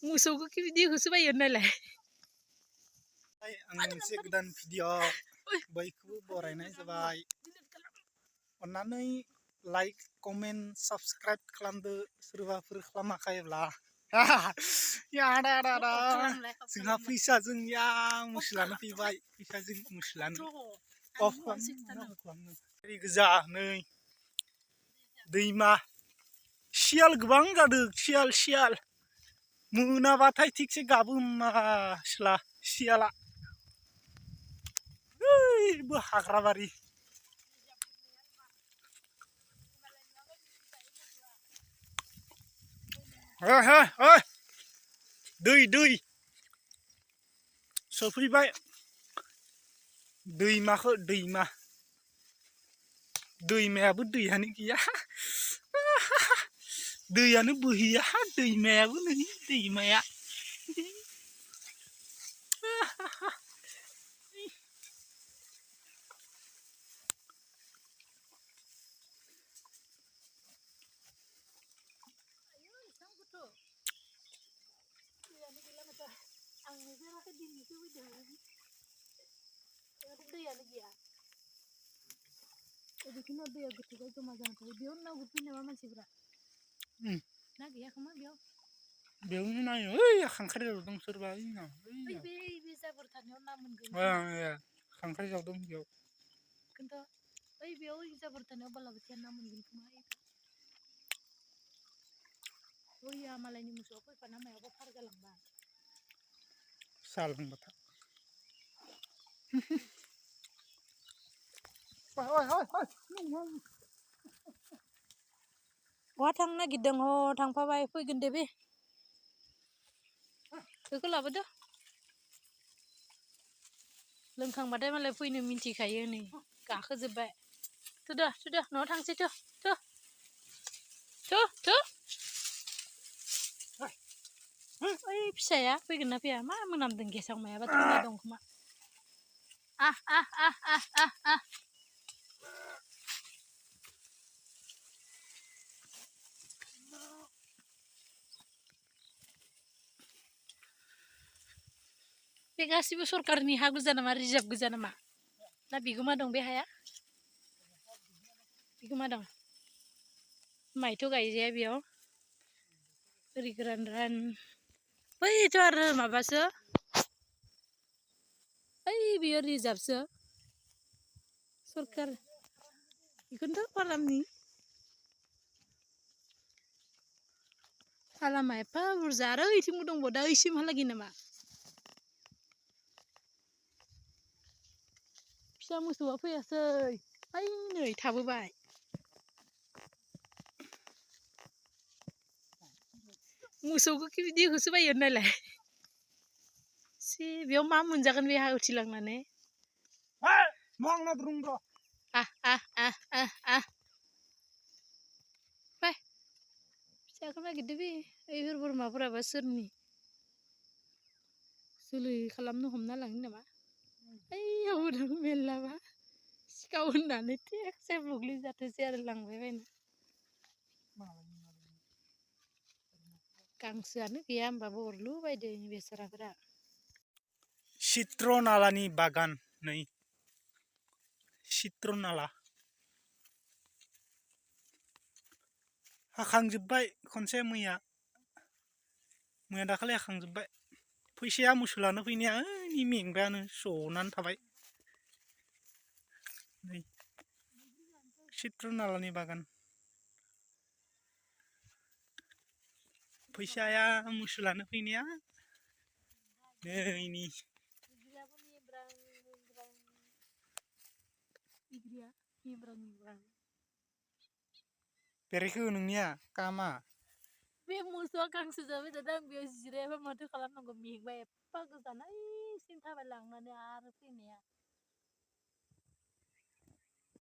मोसौखौ बिदि होसोबायो नालाय आं मोनसे गोदान भिडिअ बयखौबो बरायनाय जाबाय अन्नानै लाइक कमेन्ट साबस्क्राइब खालामदो सोरबाफोर खालामाखैब्ला जोंहा फैसाजों मुसलानो फैबाय फैसाजों मुसलानो अफ खालामनो गोजा नै दैमा सियाल गोबां जादों सियाल मोनाबाथाय थिगसे गाबो मासला सियाला बो हाग्राबारि दै सफैबाय दैमायाबो दैयानो गैया दैयानो बोहैया दैमायाबो नै दैमाया दैयानो गैया बेखौनो दैया गोथौआव जमा जाना थायो बेयाव ना गुरफैयो नामा मानसिफ्रा ना गैया खोमा बेयावनो नायो ओइ खांख्राइ जावदों सोरबा बे जाबोर थानायाव ना मोनगोन खांख्राइ जावदों बेयाव खिन्थु ओइ बेयाव जाबोर थानायाव बालाबाथिया ना मोनगोन खोमा ओइया मालायनि मोसौआ फैफाना मायावबा फार जालांबाय सालांबाथा बहा थांनो नागिरदों ह थांफाबाय फैगोन दे बे बेखौ लाबोदो लोंखांबाथाय मालाय फैनो मिन्थिखायो नै गाखोजोब्बाय थुदो न'आव थांसै थु ओइ फिसाया फैगोन ना फैया मा मोनामदों गेसाव मायाबा थुना दं खोमा बे गासिबो सरकारनि हा गोजा नामा रिजार्भ गोजा नामा ना बिगोमा दं बे हाया बिगोमा दं माइथ' गायजाया बेयाव ओरै गोरान बैथ' आरो माबासो ओइ बेयो रिजार्भसो सरकार बेखौनोथ' फालामा एफा बुरजा आरो ओइथिंबो दंबावो दा ओइसिमहालागै नामा फिसा मोसौआ फैयासै ओइ नै थाबोबाय मोसौखौ बिदि होसोबायो नालाय बेयाव मा मोनजागोन बे हा उथिलांनानै फिसाखौ नागिरदो बे ओइफोर बोरमाफोराबा सोरनि जोलै खालामनो हमना लाङो नामा ओइयावबो दं मेरलाबा सिखाव होननानै थिगसे बुग्लिजाथोंसै आरो लांबाय बायना गांसोआनो गैया होमबाबो अरलु बायदों बेसाराफोरा चित्रनालानि बागान नै चित्रनाला हाखांजोब्बाय खनसे मैया दाखालि हाखांजोब्बाय फैसाया मोसौलानो फैनाया ओइ मेंबायानो जनानै थाबाय नै चित्रनालानि बागान फैसाया मोसौलानो फैनाया नैनि बेरायखो नोंनिया कामा बे मोसौआ गांसो जाबाय थादों आं बेयाव जिरायाबा माथो खालामनांगौ मेंबाय एफा गोजान ओइसिम थाबायलांनानै आरो फैनाया